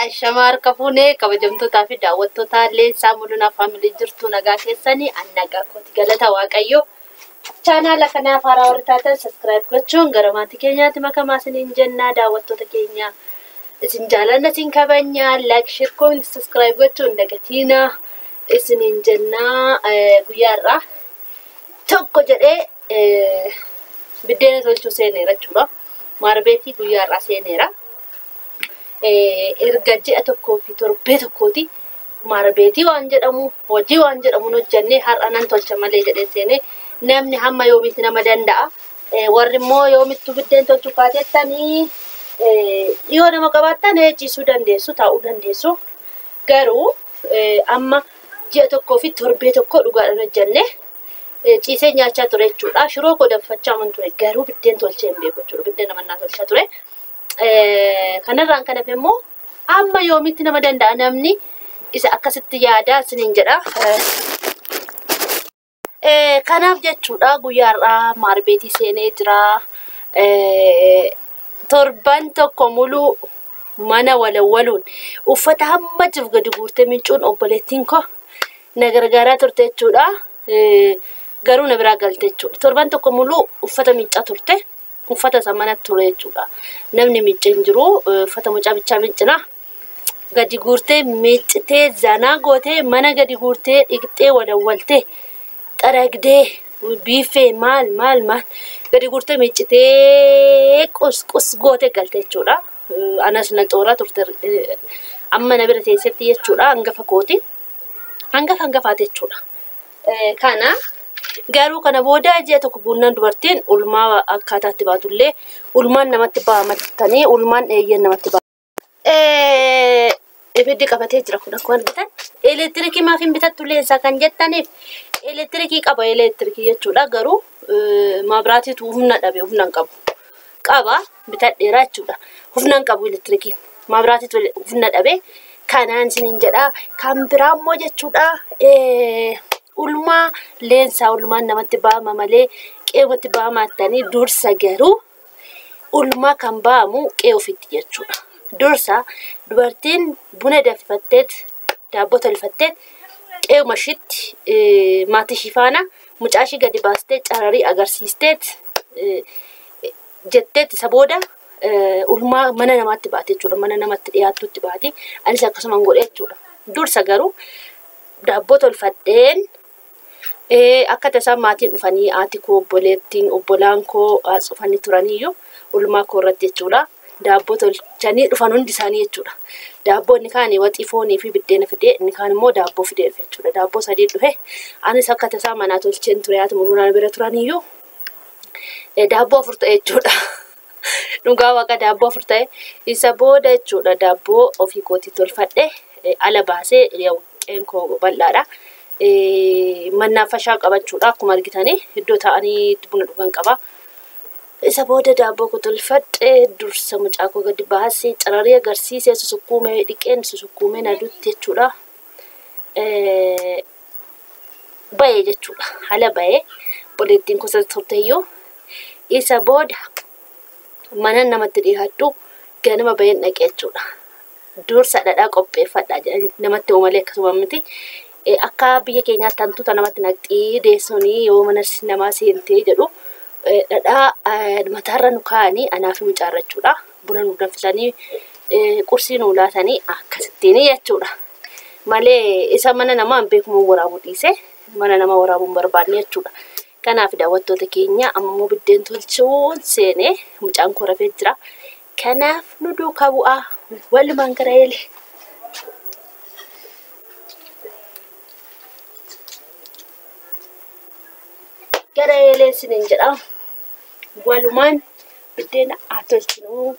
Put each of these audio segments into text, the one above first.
Ashamaa harka fuunee kabajamtootaa fi daawwattoota Leensaa Mul'inaa Faamilii jirtu nagaa keessanii an nagaa kooti galata Waaqayyoo. Chaanaala kanaaf haaraa warri taatan sabiskiraayib gochuun gara maatii keenyaatti makamaa isiniin jennaa daawwattoota keenya. Isin jaalanna isin kabajnaa laayik sheer koominti sabiskiraayib gochuun dagatiinaa isiniin jennaa guyyaa irraa tokko jedhee biddeena tolchuu seeneera jechuudha. Maarbeetii guyyaa irraa seeneera. Erga ji'a tokkoo fi torbee tokkooti maarbeetii waan jedhamu hojii waan jedhamu hojjannee har'a nan tolcha malee jedhee seenee namni hamma yoomitti nama danda'a. Warri immoo yoomittuu biddeen tolchuu kaatettanii dhiyoo nama qabaattan ciisuu dandeessu taa'uu dandeessu. Garuu amma ji'a tokkoo fi torbee tokko dhugaadhaan hojjannee ciisee nyaachaa ture jechuudha. Shiroo koo danfachaa man ture garuu biddeen tolchee hin beeku jechuudha. Biddeen namannaa tolchaa ture. Kanarraan kan hafe immoo amma yoomitti nama danda'a namni isa akkasitti yaadaa isiniin jedha. Kanaaf jechuudha guyyaa har'aa maarbeetii seenee jira. Torban tokko muluu mana walawwaluun uffata hamma jiru gadi guurtee miicuun obboleettiin koo na gargaaraa turte jechuudha. Garuu na biraa galte jechuudha. Torban tokko muluu uffata miicaa turte. Uffata isa mana ture jechuudha. Namni miicee hin jiru. Uffata mucaa bichaa miicina. Gadi guurtee miicitee zanaa gootee mana gadi guurtee dhiqxee walawwaltee xaragdee biifee maal maal maal gadi guurtee miicitee qus qus gootee galte jechuudha. Anas na xooraa turte amma na bira teessetti jechuudha. Hangafa kooti. Hangafa hangafaati jechuudha. Kana garuu kana booda ji'a tokko guunnaan dubartiin ulmaa akkaataatti baatullee ulmaan namatti baamattanii ulmaan eeyyan namatti ba'a. Ibiddi qabatee jira kun akkuma argitan. Elektiriikii maaf hin bitattu leensaa kan jettaniif elektirikii qaba elektirikii jechuudha. Garuu maabiraatiitu humna dhabe humna hin qabu. Qaba bitadheera jechuudha. Humna hin qabu elektirikii. Maabiraatiitu humna dhabe kanaan isiniin jedha. Kan biraa immoo jechuudha. Ulmaa leensaa ulmaan namatti ba'ama malee qe'eematti ba'amattanii dursa garuu ulmaa kan ba'amu qe'ee ofiitti jechuudha. Dursa dubartiin buna danfifatteet daabboo tolfatteet qe'eema ishiitti maatii ishii faana mucaa ishii gadi baastee cararii agarsiisteet jetteet isa booda ulmaa mana namaatti baate jechuudha. Mana namatti dhiyaattutti baate anis akkasumaan godhe jechuudha. Dursa garuu daabboo tolfadheen akka tasaa maatiin dhufanii haati koo obboleettiin obbolaan koo as dhufanii turaniyyuu ulmaa koo irratti jechuudha. Daabboo tolchanii dhufan hundi isaanii jechuudha. Daabboo inni kaan waxii foonii fi biddeena fidee inni kaan immoo daabboo fidee dhufe jechuudha. Daabboo sadii dhufe anis akka tasaa manaa tolcheen ture haati muluunaan bira turaniyyuu daabboo afur ta'e jechuudha. Dhugaa waaqa daabboo afur ta'e isa booda jechuudha daabboo ofii kootii tolfadhe ala baasee qeen koo bal'aadha. Mannaafashaa qabachuudha akkuma argitanii iddoo taa'anii buna dhugan qaba. Isa booda daabboo koo tolfadhe dursa mucaa koo gadi baasee cararii agarsiisee susukkuumee dhiqeen susukkuumee nadutti jechuudha. Bahee jechuudha. Haala bahee obboleettiin gosa turteeyyuu isa booda mana namatti dhiyaadhu ganama baheen dhaqee jechuudha. Dursa dhadhaa qopheeffadha jedhanii namatti malee akkasuma miti. Akka biyya keenyaatti hantuuta namatti naqxii deessonii yoo mana namaa seentee jedhu dhadhaa mataarra nu kaa'anii anaa fi mucaarra jechuudha. Buna nu danfisanii qursii nu laatanii akkasittiin jechuudha. Malee isa mana namaa hin beekmu waraabuu dhiise mana nama waraabuu hin barbaanne jechuudha. Kanaaf daawwattoota keenya ammoo biddeen tolchuun seenee mucaan koo rafee jira. Kanaaf nu duukaa bu'aa walumaan gara eelee. Gara eelee isiniin jedha. Walumaan biddeena haa tolchinu.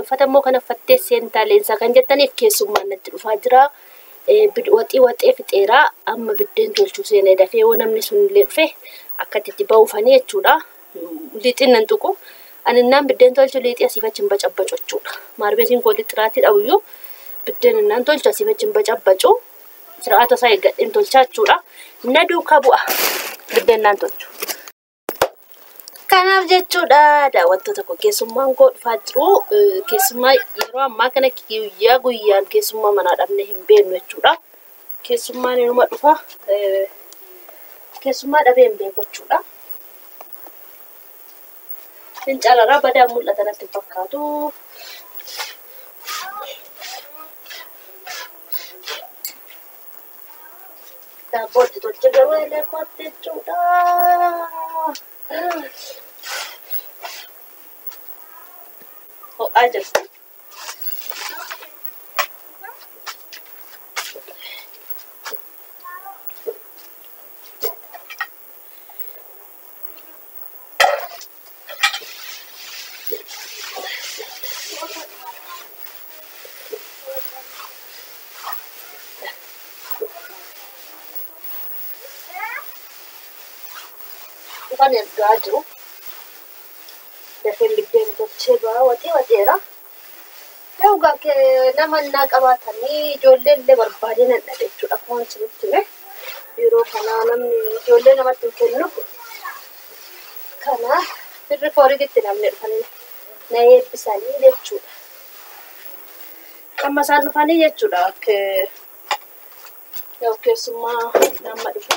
Uffata immoo kana uffattee seentaa leensaa kan jettaniif keessummaan natti dhufaa jira. Waxii waxee fixeeraa amma biddeen tolchuu seenee dafee yoo namni sun illee dhufe akkatti itti ba'uufanii jechuudha. Lixiin nan tuqu. Ani innaan biddeen tolchu lixii asiif achi hin bacabbacu jechuudha. Maarbeetiin koo lixiraatti dhabuyyuu biddeen innaan tolchu asiif achi hin bacabbacu. Sir'aata isaa eeggadheen tolchaa jechuudha. Na duukaa bu'a biddeen naan tolchu. Kanaaf jechuudha daawwattoota koo keessummaan koo dhufaa jiru. Keessummaa yeroo ammaa kana guyyaa guyyaan keessummaa manaa dhabnee hin beeknu jechuudha. Keessummaan inuma dhufa. Keessummaa dhabee hin beeku jechuudha. Fincaalarraa badaa mul'ata natti hin fakkaatu. Daabboo itti tolchee garuu eelee kootti jechuudha. Ho'aa jirti. Dhufan ergaa jiru. Dafeen biddeen tolchee ba'a waxee waxeera. Yookaan nama innaa qabaatanii ijoollee illee barbaadee nan dhabe jechuudha. Akkuma isinitti hime yeroo kana namni ijoollee namatti hin kennu. Kana firri kooriitti namni dhufanii na eebbisanii jechuudha. Amma isaan dhufanii jechuudha. Keessummaa nama dhufu.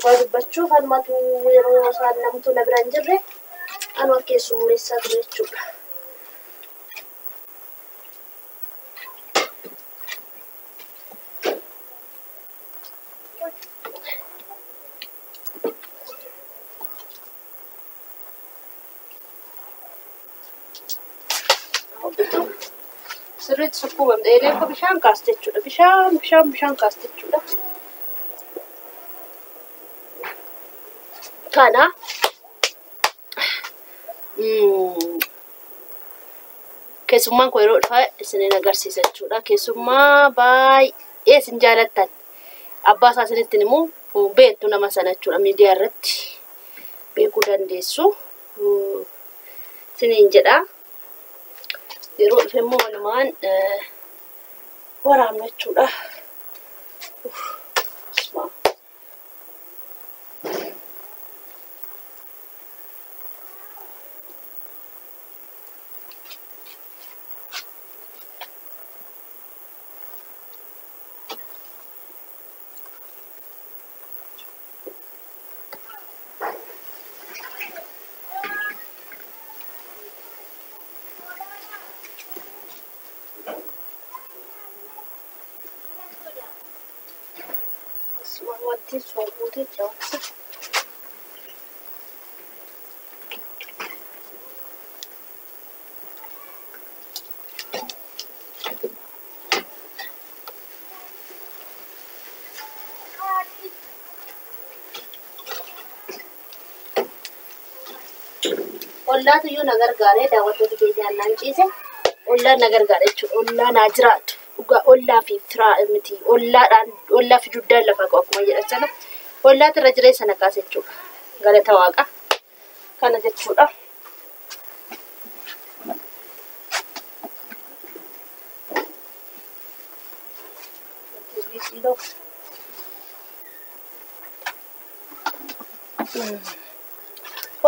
Dhugaa dubbachuuf anumatu yeroo isaan namtu na bira hin jirre anuma keessummeessaa ture jechuudha. Sirriitti sukkuumamte eelee koo bishaan kaaste jechuudha. Bishaan bishaan bishaan kaaste jechuudha. Kana keessummaan koo yeroo dhufaa isiniin agarsiisa jechuudha. Keessummaa baay'ee isin jaalattan abbaa isaa isinittiin immoo beektu nama sana jechuudha. Miidiyaa irratti beekuu dandeessu isiniin jedha. Yeroo dhufe immoo walumaan waraabna jechuudha. Wanti sun guutee jira. Ollaatu iyyuu na gargaaree daawwattoota keenya naan ciise ollaan na gargaara jechuudha. Ollaa naa jiraatu. Dhugaa ollaa fi firaa miti. Ollaadhaan ollaa fi duddaan lafa qabu akkuma jedhan sana ollaatu irra jireessa na kaase jechuudha. Galata waaqa kana jechuudha.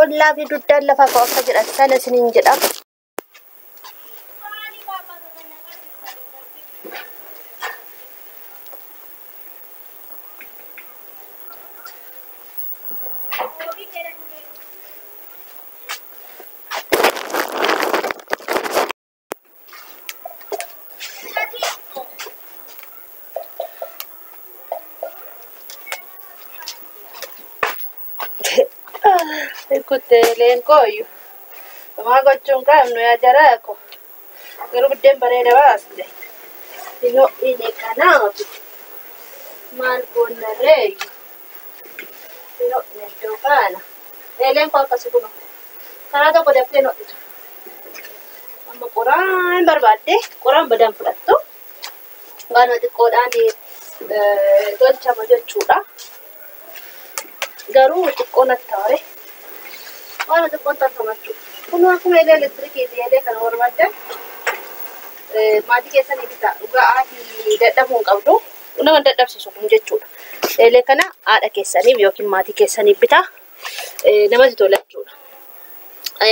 Ollaa fi duddaan lafa qabu akka jedhan sana isiniin jedha. Kutteeleen kooyyu. Homaa gochuun qabnu yaa jaraako. Garuu biddeen bareeda baaste. Hin ho'ine kanaaf maal goonnarreeyyu. Hin ho'ine iddoo kana. Eeleen koo akkasi kun karaa tokko daftee hin ho'itu. Amma qoraan barbaadde qoraan badaan fudhattu. Waanuma xiqqoodhaan tolchama jechuudha. Garuu xiqqoo natti taare. Waan xiqqoon tolfama jechuudha. Kun akkuma eelee elektirikiiti eelee kana barbaaddan maatii keessanii bitaa. Dhugaa haati dadhabuu hin qabdu. Nama dadhabsiisu kun jechuudha. Eelee kana haadha keessaniif yookiin maatii keessaniif bitaa. Namatti tola jechuudha.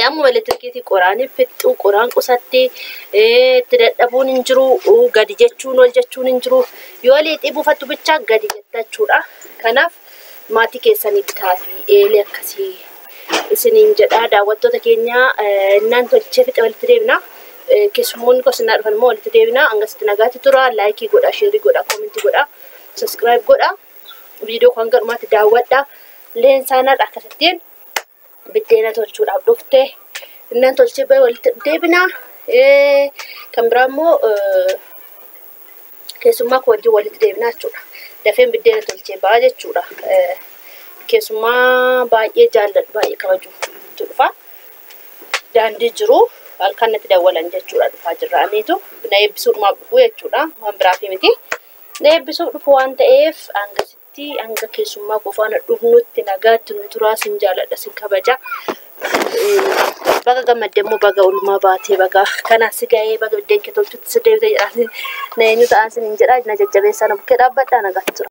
Ammuma elektirikiitii qoraan hin fixxu, qoraan qusatti, itti dadhabuun hin jiru, gadi jechuun ol jechuun hin jiru. Yoo liixii buufattu bichaa gadi jetta jechuudha. Kanaaf maatii keessanii bitaa fi eelee akkasii isiniin jedha. Daawwattoota keenya, innaan tolchee fixe walitti deebina. Keessummoonni kosinnaa dhufan immoo walitti deebina. Hangasitti nagaatti tura. Like godha, share godha, comment godha, subscribe godha. Viidiyoo kan gadhumaatti daawwadha. Leensaanaadha akkasittiin biddeena tolchuudhaaf dhufte. Innaan tolchee bahee walitti deebina. Kan biraa immoo keessummaa koo wajjin walitti deebina jechuudha. Dafeen biddeena tolchee ba'a jechuudha. Keessummaa baay'ee jaalladhu, baay'ee kabaju dhufa. Daandii jiru halkan natti dawwalan jechuudha, dhufaa jirra aniitu na eebbisuudhumaaf dhufu jechuudha, waan biraaf miti. Na eebbisuuf dhufu waan ta'eef hangasitti, hanga keessummaa qofaan dhufnutti nagaatti nu turaa. Sin jaalladha, sin kabaja. Baga gammadde immoo, baga oolmaa baatee, baga kanaan si ga'ee, baga biddeen kee tolchutti si deebite jedhaa na eenyu ta'an sin hin jedhaa. Na jajjabeessaa, na bukkee dhaabbadhaa, nagaatti tura.